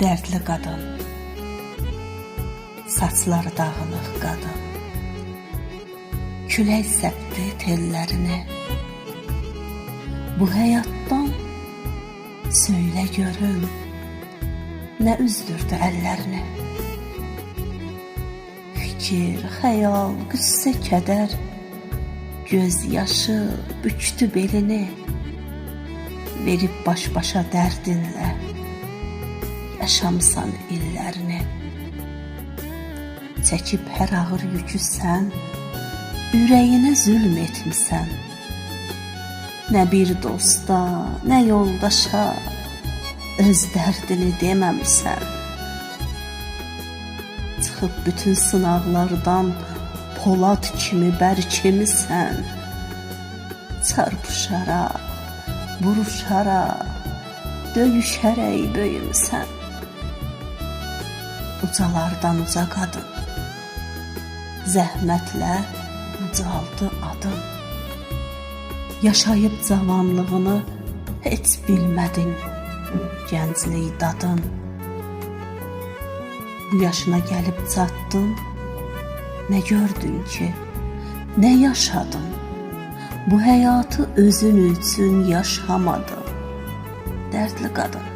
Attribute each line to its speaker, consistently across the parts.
Speaker 1: Dərdli qadın, saçları dağınıq qadın, külək səpdi tellərini. Bu həyatdan söylə görüm, nə üzdürdü əllərini? Fikir, xəyal, qüssə, kədər, göz yaşı bükdü belini, verib baş-başa dərdinlə yaşamısan illərini. Çəkib hər ağır yükü sən, ürəyinə zülm etmisən. Nə bir dosta, nə yoldaşa öz dərdini deməmisən. Çıxıb bütün sınaqlardan polad kimi bərkimisən. Çarpışaraq, vuruşaraq, döyüşərək böyümüsən. Ucalardan uca qadın, zəhmətlə ucaldı adın. Yaşayıb cavanlığını heç bilmədin gənclik dadın. Bu yaşına gəlib çatdın, nə gördün ki, nə yaşadın? Bu həyatı özün üçün yaşamadın. Dərdli qadın.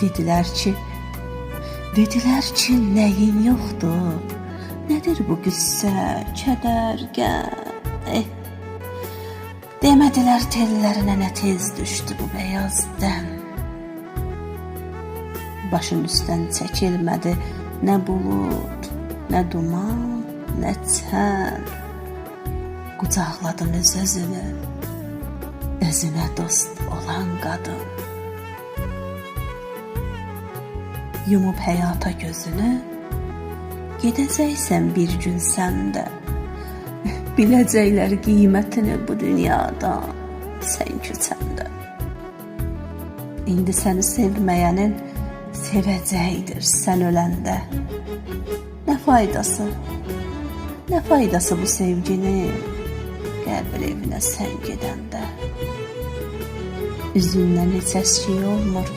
Speaker 1: Dedilər ki, dedilər ki, nəyin yoxdur? Nədir bu qüssə, kədər, qəm? Eh. Demədilər tellərinə nə tez düşdü bu bəyaz dən. Başın üstdən çəkilmədi nə bulud, nə duman, nə çən. Qucaqladın öz özünü, özünə dost olan qadın. Yumub həyata gözünü, gedəcəksən bir gün sən də. Biləcəklər qiymətini bu dünyada, sən köçəndə. İndi səni sevməyənin sevəcəkdir sən öləndə. Nə faydası? Nə faydası bu sevginin qəbir evinə sən gedəndə? Üzündən heç əskik olmur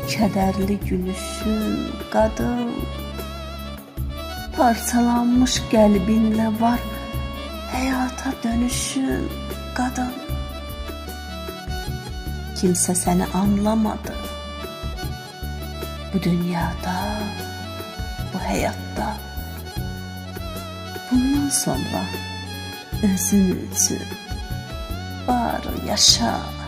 Speaker 1: kədərli gülüşün, qadın. Parçalanmış qəlbinlə var həyata dönüşün, qadın. Kimsə səni anlamadı. Bu dünyada, bu həyatda. Bundan sonra özün üçün var yaşa.